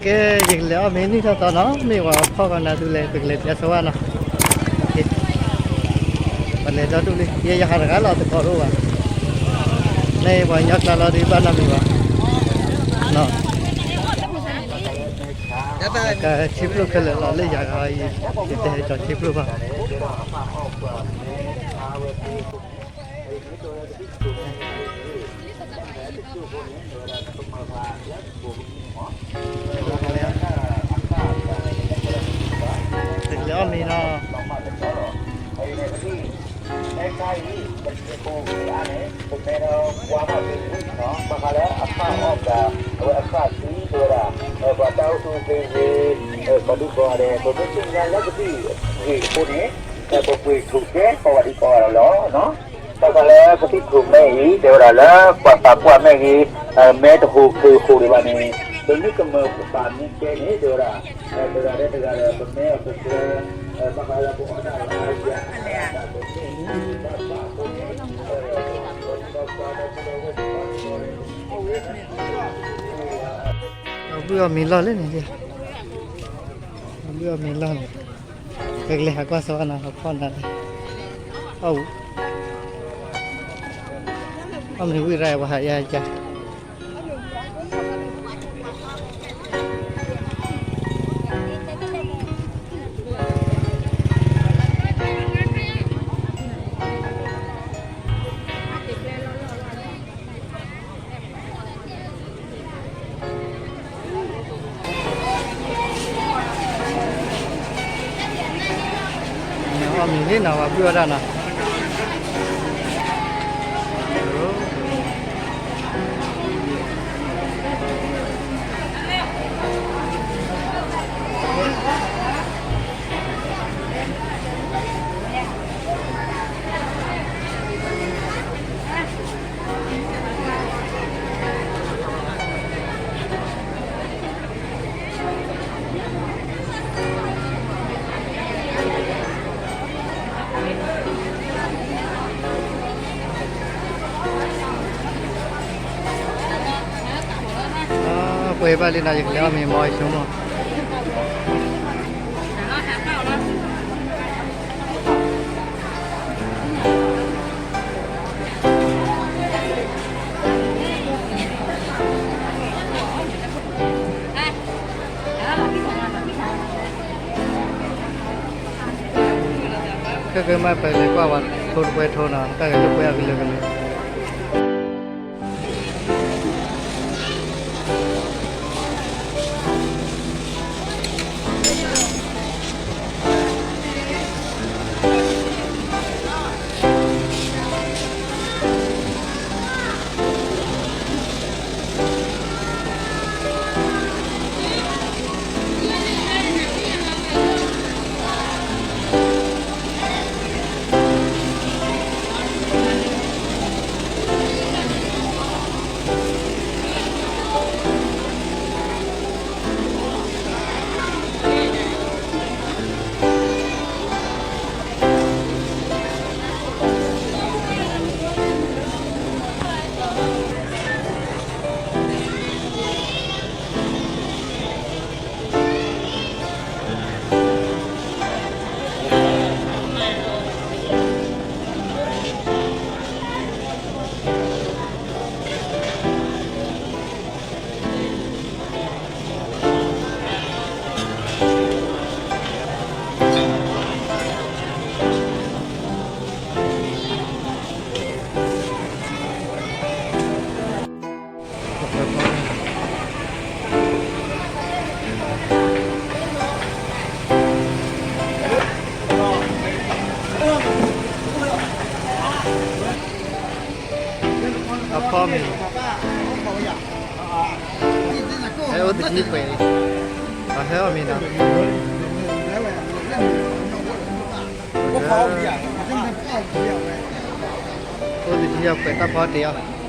ကဲ ယကလဲၤအီၣ်မ့ၤနံၣ်ထီၣ်သီနီၤ, မ့ၢ်ဝဲဖီၣ်ကီးနၤဒုးလဲၣ် ပကလဲၤပျါဆိဝဲနီၤ. ပလဲၤဒီဒူၣ်လံ ယဲယဟးတဂၤလီၤ တကိးဒိၣ်ဘၣ်. မ့ၢ်ပှၤကညီကျါလီၤဒုးဘၣ်နီတမံၤဘၣ်နီၤ. ကဆံဖျိခဲလၢာ်လီၤ လၢယၤဂၤအံၤ ယတဟဲကၠီဆံဖျိဘၣ်. တကလဲၤအီၣ်မ့ၤနီၤ. ဘၣ်ဃးလၢအဖးအီၣ်ပှၤ အဝဲအဖးသံဝဲဒၣ် ပှၤတၢ်အိၣ်ဆူၣ်အိၣ်ချ့ဂ့ၤ ကိးဒူၣ်ကိးဂၤဒဲး ပမ့ၢ်သ့ၣ်ညါလၢပသံၣ်ဂ့ၤအဃိန့ၣ် ပပှ့ၤထူၣ်ကဲကိးဂၤဒဲးကိးဂၤဒဲးလီၤ. ဘၣ်ဃးလၢပသံၣ်ထူၣ်မ့ၢ်အံၤ တဲဝဲဒၣ်လၢပှၤသးပှၢ်မ့ၢ်ဂ့ၤ မဲတဟူးချုးဃိးဒံးဘၣ်န့ၣ် ပမ့ၢ်ကမၢပပာ်မ့ၢ်ကဲန့ၣ် တဲဝဲဒၣ် တဂၤဒီးတဂၤဒီး ပမ့ၢ်အပကျဲ ဘၣ်ဃးလၢပအီၣ်တၢ်လၢအယၤ အီၣ်ဘုၣ်အီၣ်မ့ၤလီၢ်လၢန့ၣ်, အီၣ်ဘုၣ်အီၣ်မ့ၤလီၢ်န့ၣ်, ပကလဲၤဟးကွၢ်စ့ၢ်ကီးနီၤ အဖီၣ်နၤ, အီၣ်မ့ၤဝံၣ်ရၣ် ပှၤဟးယါယါ. အီၣ်မ့ၤလံနီၤ ပှၤဘုၣ်အီၣ်ဒၣ်နီၤ. ပှဲၤဘၣ်လံနီၤ ယကလဲၤအီၣ်မ့ၤမီၤဆိကမိၣ်. ခဲကဲမ့ၢ်ပလဲၤကွၢ်ဝဲထိတပွဲထိနီၤ တၢ်ဂဲၤလိာ်ကွဲအကလုာ်ကလုာ်. အဖီမ့ၤ, ဟဲအိၣ်တထံၣ်ပှဲၤ, အဟဲအီၣ်မ့ၤနီၤ, အိၣ်တထံၣ်ပှဲၤတၢ်ဖီတ့ၢ်အီၤ.